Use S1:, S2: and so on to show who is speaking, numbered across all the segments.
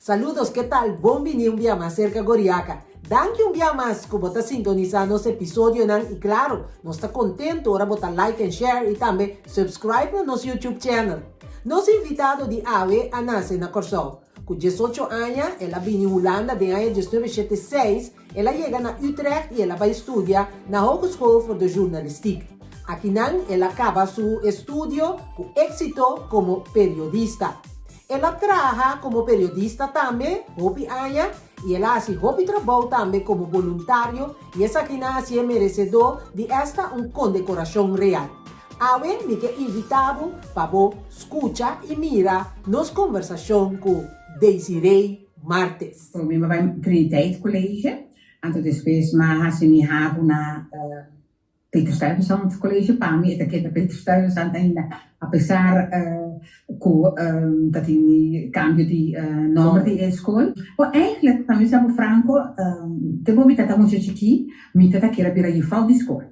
S1: Saludos, ke tal? Bon bini un bia mas serka Goriaka. Danki un bia mas ku bo ta sintonisá nos episodionan i klaro, nos ta kontentu ora bo ta like and share i tambe subscribe na nos YouTube channel. Nos invitado di awe a nase na Kòrsou. Ku diesocho aña el a bini Hulanda den aña 1976, el a yega na Utrecht i el a bai studia na Hogeschool voor de Journalistiek. Akinan el a kaba su estudio ku éksito komo periodista. El a traha komo periodista tambe hopi aña i el a hasi hopi trabou tambe komo boluntario i esakinan hasié meresedó di esta un kondekorashon real. Awe mi ke invitá bo pa bo skucha i mira nos kombersashon ku Desiree Martes.
S2: Promé mi a bai Triniteit College, anto despues mi a hasi mi havo na Peter Stuyvesant College. Pa mi e ta keda Peter Stuyvesant ainda, apesar ku ta tin kambio di nòmber di e skol. Bo eigentlik, pa mi sa bo franko, te bo mi ta ta mucha chikí, mi ta ta kier a bira yufrou di skol.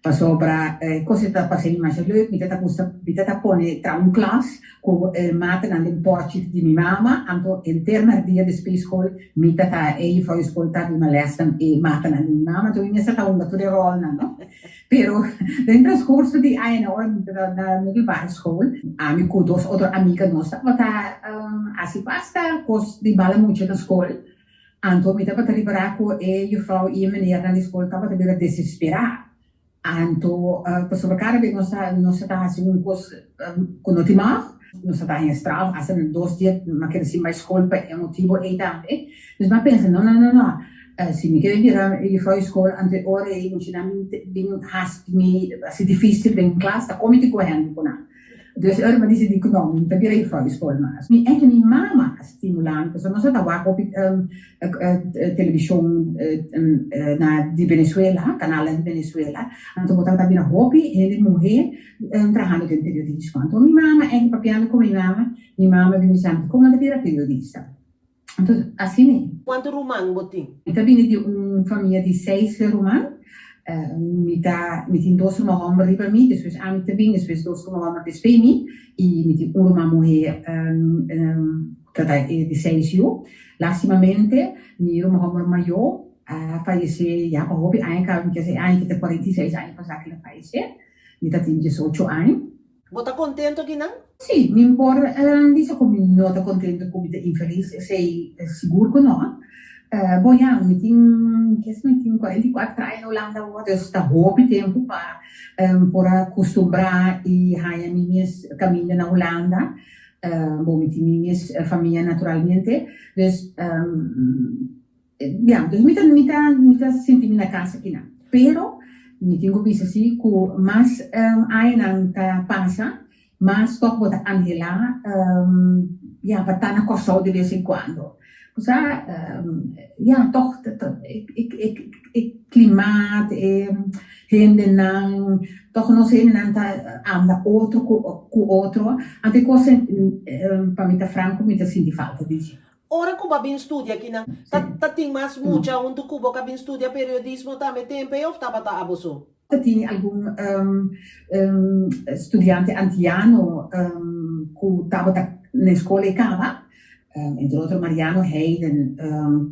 S2: Pasobra e kos ei ta parse mi masha leuk, mi ta ta gusta, mi ta ta pone traha un klas ku e matanan den pòchi di mi mama, anto henter mèrdia despues skol mi ta ta e yufrou di skol ta duna lèsnan e matanan di mi mama, anto mi mester ta hunga tur e ròlnan, no. Pero den transkurso di añanan ora mi ta na middelbare skol, ami ku dos otro amiga nos tabata hasi basta kos di bala mucha na skol, Anto mi tabata ripará ku e yufrou i e menernan di skol tabata bira desesperá. Anto, pasobra kada bes nos ta nos ta hasi un kos ku no tin mag, nos ta haña straf, asta na dos dia mi a keda sin bai skol pa e motibu ei tambe. Dus mi a pensa, no, no, no, no, si mi keda bira yufrou di skol, anto e ora ei muchanan bin hasi mi hasi difísil den klas, ta kon mi tin ku hèndel ku nan? Dus ora mi a disidí ku no, mi no ta bira yufrou di skol mas. Mi ègt mi mama a stimulá mi pasobra nos a ta wak hopi televishon na di Venezuela, kanalnan di Venezuela. Anto bo tabata mira hopi hende muhé trahando den periodismo. Anto mi mama, ègt papiando ku mi mama, mi mama a bin bisa mi, Kon bo ta bira periodista? Anto asina e.
S1: Kuantu ruman bo tin?
S2: Mi ta bini di un famia di seis ruman. Mi ta mi tin dos ruman hòmber riba mi, despues ami ta bin, despues dos ruman hòmber despues mi, i mi tin un ruman muhé ku ta ta e di seis yu. Lastimamente mi ruman hòmber mayó a fayesé ya pa hopi aña kaba, mi kese e aña ki ta 46 aña pasá ku el a fayesé. Mi ta tin 18 aña.
S1: Bo ta contento kinan?
S2: Sí, mi por bisa cu mi no ta contento, cu mi ta infeliz, esey sigur cu no. Bon ya, mi tin, kes mi tin 44 aña na Hulanda awor, dus ta hopi tempo pa por a custumbra y haña mi mes caminda na Hulanda. Bon, mi tin mi mes famia naturalmente, dus Ya, dus mi ta mi ta mi ta sinti mi na kas akinan. Pero mi tin ku bisa si ku mas añanan ta pasa, mas tòg bo ta anhelá ya pa ta na Kòrsou de bes en kuando. Osea ya tòg e e e klimaat, e hendenan, tòg nos hendenan ta anda otro ku ku otro. Anto e kos pa mi ta franko mi ta sinti falta di dje.
S1: Ora ku bo a bin studia kinan, ta ta tin mas mucha huntu ku bo ku a bin studia periodismo tambe tempu ei òf tabata abo so?
S2: Ta tin algun studiante antiano ku tabata na e skol ei kaba, entre otro Mariano Heiden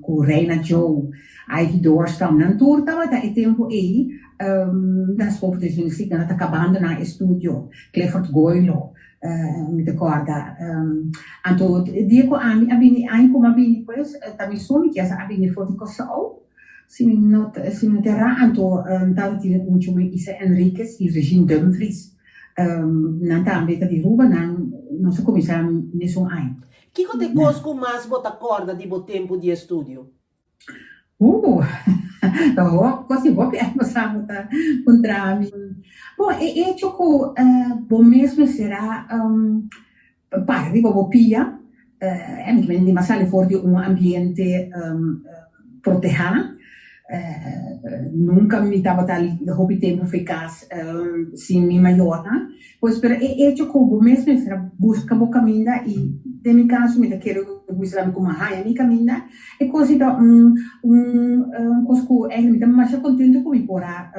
S2: ku Reina Joe, Ivy Doorstam, nan tur tabata e tempu ei na School voor de Journalistiek, nan ta kabando nan estudio, Clifford Goilo. Mi ta kòrda. Anto dia ku ami a bini, aña ku mi a bini pues, ta mi so mi kies a bini for di Kòrsou. Si mi no ta, si mi no ta erá, anto tabata tin un mucha muhé Isa Enriquez i Regine Dumfries. Nan tambe ta di Aruba, nan nos a kuminsá mesun aña.
S1: Kiko ta e kos ku mas bo ta kòrda di bo tempu di estudio?
S2: Uh, ta hopi, cos di hopi aña pasá bo ta puntra mi. Bon, e hecho cu bo mes mester a para riba bo pia, e mi ta mende mi a sali for di un ambiente protehá. Nunka mi tabata hopi tempu fo'i kas sin mi mayornan. Pues pero e echo ku bo mes mester a buska bo kaminda i den mi kaso mi ta kere ku bisa mi ku mi a haña mi kaminda, e kos ei ta un un kos ku eigenlijk mi ta masha kontentu ku mi por a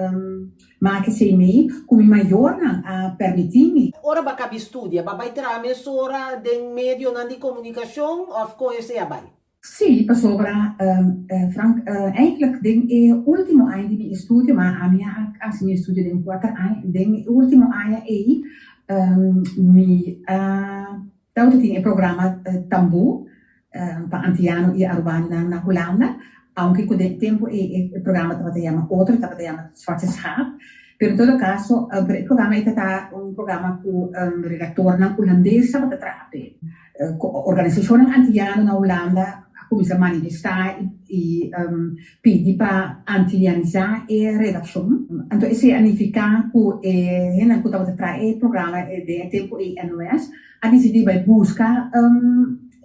S2: make esei mei ku mi mayornan a permití mi.
S1: Ora bo a kabi studia, bo a bai traha mesora den medionan di komunikashon òf kon esei a bai?
S2: Sí, pasobra Frank, eigenlijk den e ultimo aña di mi estudio, ma ami a hasi mi estudio den kuater aña, den e ultimo aña ei mi a tabata tin e programa Tambú pa antiano i arubanonan na Hulanda, aunke ku den e tempu ei e programa tabata yama otro, tabata yama Zwarte Schaap, pero en todo kaso pero e programa ei ta un programa ku redaktornan hulandes tabata traha p'e. Organisashonnan antiano na Hulanda a kuminsá manifestá i pidi pa antilianisá e redakshon. Anto esei a nifiká ku e hendenan ku tabata traha e programa den e tempu ei, NOS, a disidí bai buska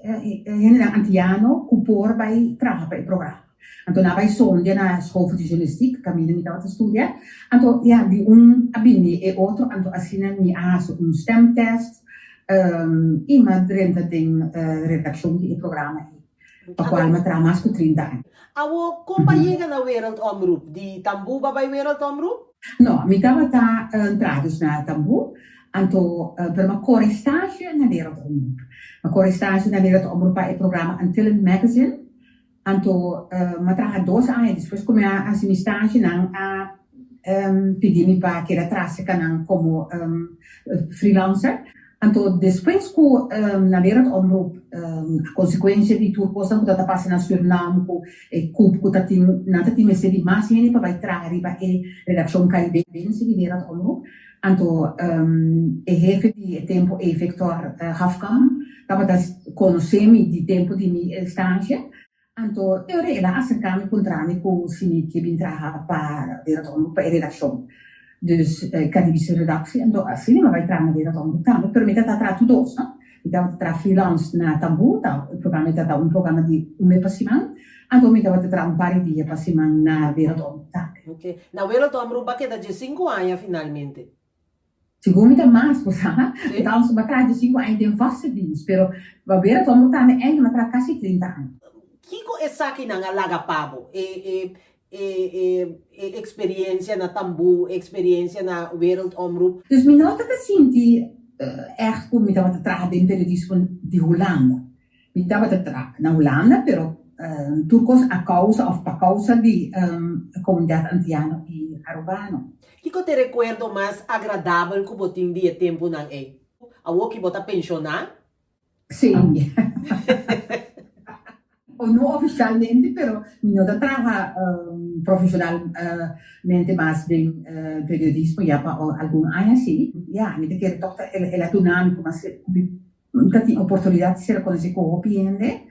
S2: hendenan antiano ku por bai traha pa e programa. Anto nan a bai sondia na School voor de Journalistiek, kaminda mi tabata studia. Anto ya, di un a bini e otro, anto asina mi a hasi un stemtest i mi a drenta den redakshon di e programa ei, pa kual mi a traha mas ku trinta aña.
S1: Awor, kon bo a yega na Wereldomroep? Di Tambú bo a bai Wereldomroep?
S2: No, mi tabata traha dus na Tambú, anto pero mi a kore stage na Wereldomroep. Mi a kore stage na Wereldomroep pa e programa Antillen Magazine. Anto mi a traha dos aña despues ku mi a hasi mi stage nan a pidi mi pa keda tras serka nan komo freelancer. Anto despues ku na Wereldomroep a konsekuensia di tur kosnan ku ta ta pasa na Surinam ku e kup ku ta tin nan ta tin mester di mas hende pa bai traha riba e redakshon Karibense di Wereldomroep. Anto e hefe di e tempu ei, Victor Hafkamp, tabata konosé mi di tempu di mi estancia. Anto e ora el a aserká mi puntra mi ku si mi ke bin traha pa Wereldomroep, pa e redakshon. Dus Caribische redactie. Anto asina mi a bai traha na Wereldomroep tambe, pero mi tabata traha tur dos, no. Mi tabata traha freelance na Tambú, ta e programa tabata un programa di un mes pa siman. Anto mi tabata traha un par di dia pa siman na Wereldomroep tambe.
S1: Ok. Na Wereldomroep bo a keda diesinku aña finalmente?
S2: Segun mi ta mas, bo sa.
S1: Sí.
S2: Ta bo a traha diesinku aña den vaste dienst, pero pa Wereldomroep tambe eind mi a traha kasi trinta aña.
S1: Kiko esakinan a laga pa bo? E e e e e experiencia na Tambú, e experiencia na Wereldomroep?
S2: Dus mi no tabata sinti ègt ku mi tabata traha den periodismo di Hulanda. Mi tabata traha na Hulanda, pero tur kos a kousa òf pa kousa di komunidat antiano i arubano.
S1: Kiko ta e rekuerdo mas agradabel ku bo tin di e tempunan ei? Awor ki bo ta penshoná?
S2: Sí. O no ofishalmente, pero mi no ta traha profeshonalmente mas den periodismo ya pa algun aña sí. Ya, mi ta kere tòg ta el a duna mi ku mas Mi ta tin oportunidat di ser konosí ku hopi hende,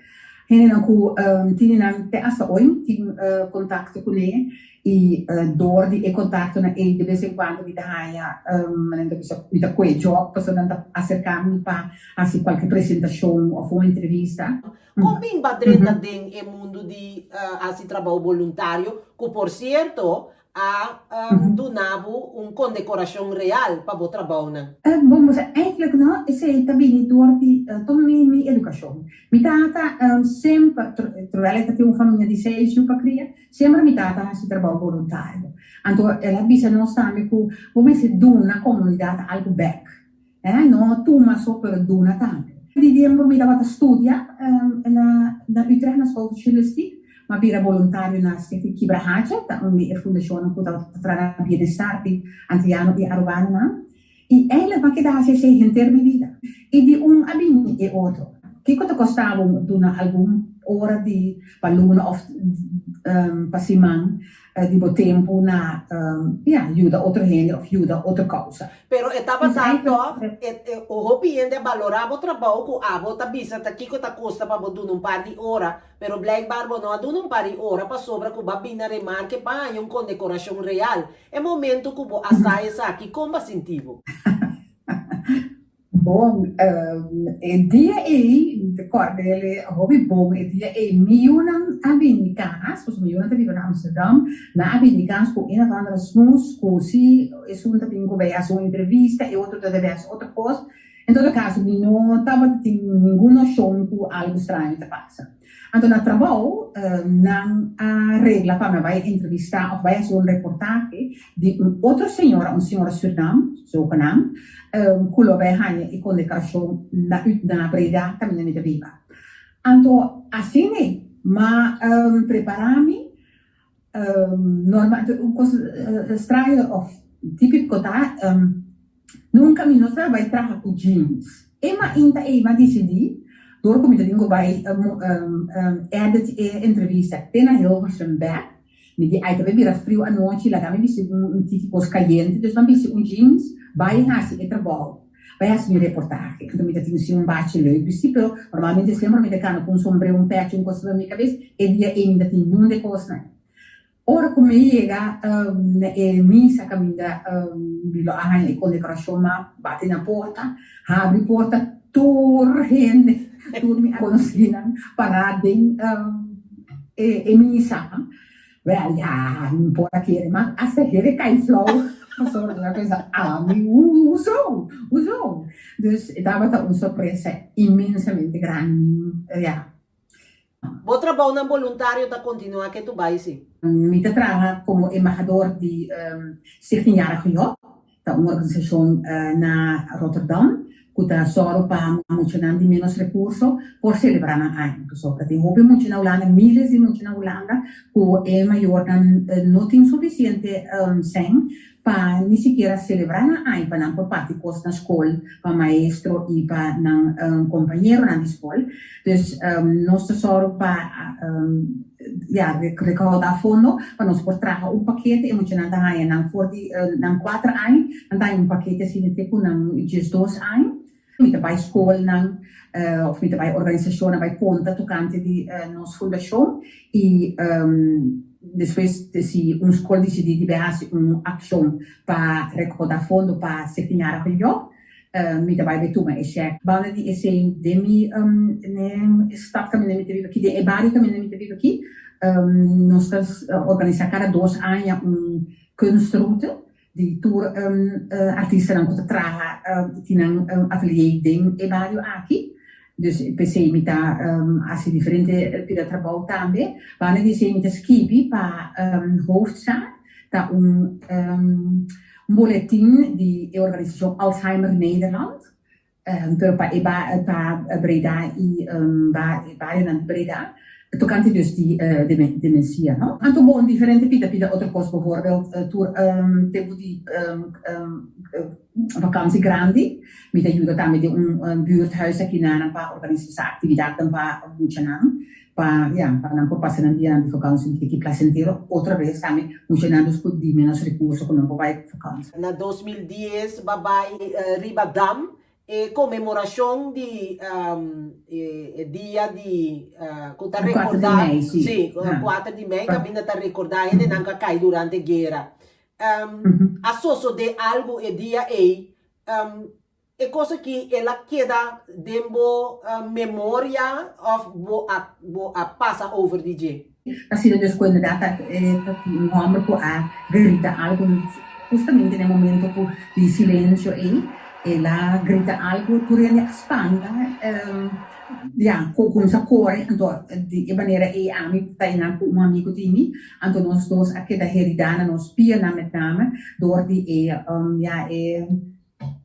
S2: hendenan ku tini nan te asta oy mi tin kontakto kuné i dor di e kontaktonan ei de bes en kuando mi ta haña nan ta bisa mi ta kue jòb pasobra nan ta aserká mi pa hasi kualke presentashon òf un entrevista.
S1: Kon bin ba drenta den e mundu di hasi trabou boluntario ku por sierto a duna bo un kondekorashon real pa bo trabounan?
S2: Bon, bo sa, eigenlijk no, esei ta bini dor di tur mi mi edukashon. Mi tata semper, terwijl e ta tin un famia di seis yu pa kria, semper mi tata a hasi trabou boluntario. Anto el a bisa nos tambe ku bo mester duna komunidat algu bèk. No tuma so, pero duna tambe. Di tempu mi tabata studia na Utrecht na School voor Journalistiek, mi a bira boluntario na Stichting Kibrahacha, ta un di e fundashonnan ku tabata traha na bienestar di antiano i arubanonan. I eindelijk mi a keda hasi esei henter mi bida. I di un a bini e otro. Kiko ta kosta bo duna algun ora di pa luna òf pa siman di bo tempu na ya yuda otro hende of yuda otro kousa.
S1: Pero e tabata tòg e hopi hende a balorá bo trabou ku abo ta bisa ta kiko ta kosta pa bo duna un par di ora, pero blijkbaar bo no a duna un par di ora pasobra ku bo a bini na remarke pa haña un kondekorashon real. E momento ku bo a sa esaki kon bo a sinti bo?
S2: Bon, e dia ei, mi ta kòrda el hopi bon, e dia ei mi yunan a bini kas, pasobra mi yunan ta biba na Amsterdam, nan a bini kas ku un of andere smoes ku si esun ta tin ku bai hasi un entrevista, e otro ta debe hasi otro kos. En todo kaso mi no tabata tin ningun noshon ku algu straño ta pasa. Anto na trabou nan a regla pa mi bai entrevistá òf bai hasi un reportahe di un otro señora, un señora Sürnam, zogenaamd, ku lo bai haña e kondekorashon na na Breda kaminda mi ta biba. Anto asina ei m'a prepará mi Normal, un kos straño òf típiko ta, nunka mi no sa bai traha ku jeans. E mainta ei mi a disidí, dor ku mi ta tin ku bai edit e entrevista te na Hilversum bèk, mi di ai ta bai bira friu anochi, laga mi bisti un tiki kos kayente, dus mi a bisti un jeans bai hasi e trabou. Bai hasi mi reportahe. Anto mi ta tin si un bachi leuk bisti, pero normalmente semper mi ta kana ku un sombrero, un pechi, un kos riba mi kabes. E dia ei mi ta tin niun de kosnan. Ora ku mi yega na e misa kaminda mi lo a haña e kondekorashon, m'a bati na porta, habri porta, tur hende, tur mi konosínan pará den e misa. Wel ya, mi por a kere, ma hasta hende kai flou pasobra nan a pensa, ami, hoezo, hoezo? Dus e tabata un sorpresa inmensamente grandi, ya.
S1: Bo trabounan boluntario ta kontinuá ke tu bai si?
S2: Mi ta traha komo embahador di Stichting Jarige Job. Ta un organisashon na Rotterdam ku ta sòru pa muchanan di ménos rekurso por selebrá nan aña. Pasobra tin hopi mucha na Hulanda, míles di mucha na Hulanda, ku e mayornan no tin sufisiente sèn pa ni sikiera selebrá nan aña, pa nan por parti kos na skol pa maestro i pa nan kompañeronan di skol. Dus nos ta sòru pa ya rekoudá fondo pa nos por traha un pakete. E muchanan ta haña nan for di nan kuater aña, nan ta haña un pakete asina te ku nan diesdos aña. Mi ta bai skolnan òf mi ta bai organisashonnan bai konta tokante di nos fundashon i despues si un skol disidí di bai hasi un akshon pa rekoudá fondo pa Stichting Jarige Job, Mi ta bai bai tuma e shèk. Banda di esei den mi stad kaminda mi ta biba aki, den e bario kaminda mi ta biba aki, nos ta organisá kada dos aña un kunstroute di tur artistanan ku ta traha i tin nan atelier den e bario aki. Dus p'esei mi ta hasi diferente pida trabou tambe. Banda di esei mi ta skibi pa Hoofdzaak, ta un Un boletin di e organisashon Alzheimer Nederland, pero pa e pa Breda i e barionan di Breda, tokante dus di demensia, no. Anto bon diferente pida pida otro kos, bijvoorbeeld tur tempu di vakansi grandi, mi ta yuda tambe den un buurthuis aki nan pa organisá aktividatnan pa muchanan. Pa, ya, pa nan por pasa nan dianan di vakansi un tiki placentero, otra bes tambe muchanan dus ku di menos recurso ku nan por bai vakansi.
S1: Na 2010 ba bai riba dam e conmemoracion di e dia di cu ta
S2: Di kuater di
S1: recorda,
S2: mei, si.
S1: si, kuater di mei caminda ta recorda hendenan cu a cay durante guera. A sosode algo e dia ey. E kos aki el a keda den bo memoria of bo a bo a pasa over di dje?
S2: Asina dus ku inderdat ta ta tin un hòmber ku a grita algu hustamente na e momento ku di silensio ei el a grita algu tur hende a spanta ya ku kumsa kore anto di e manera ei ami ta einan ku un amigu di mi anto nos dos a keda heridá na nos pianan met name dor di e ya e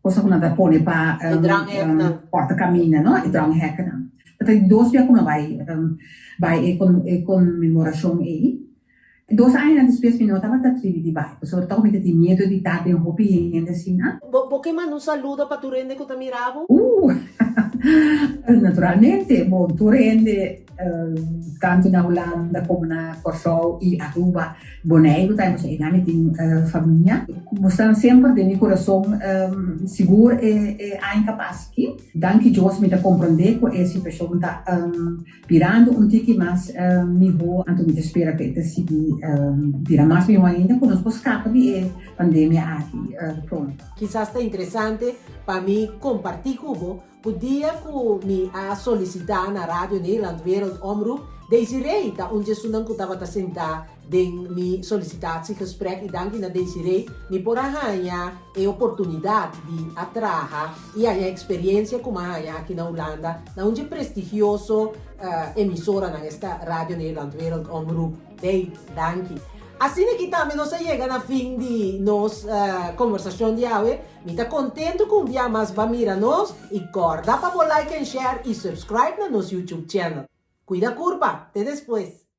S2: Cosa cu nan ta pone pa
S1: E drangheknan.
S2: porta caminda, no? E drangheknan. Ta di dos bia cu mi a bai bai e e conmemoracion ei. Dos añanan despues mi no tabata tribi di bai, pasobra toch mi ta tin miedo di ta den hopi hende asina.
S1: Bo bo ke manda un saludo pa tur hende cu ta mira bo?
S2: Uh! Naturalmente, bon, tur hende tantu na Hulanda komo na Kòrsou i Aruba, Boneiru tambe, pasobra einan mi tin famia. Bo stan semper den mi kurason, sigur e aña ka pasa aki. Danki Dios mi ta komprondé ku e situashon ta birando un tiki mas mihó, anto mi ta spera ku e ta sigui bira mas mihó ainda ku nos por skapa di e pandemia aki pronto.
S1: Kisas ta interesante pa mi kompartí ku bo ku dia ku mi a solisitá na Radio Nederland Wereldomroep, Desiree ta un djesunnan ku tabata sentá den mi solicitatiegesprek i danki na Desiree mi por a haña e oportunidat di a traha i haña eksperiencia ku mi a haña aki na Hulanda na un dje prestigioso emisoranan, esta Radio Nederland Wereldomroep. Dey, danki. Asina ki tambe nos a yega na fin di nos kombersashon di awe. Mi ta kontentu ku un bia mas ba mira nos i kòrda pa bo like and share i subscribe na nos YouTube channel. Kuida kurpa! Te despues!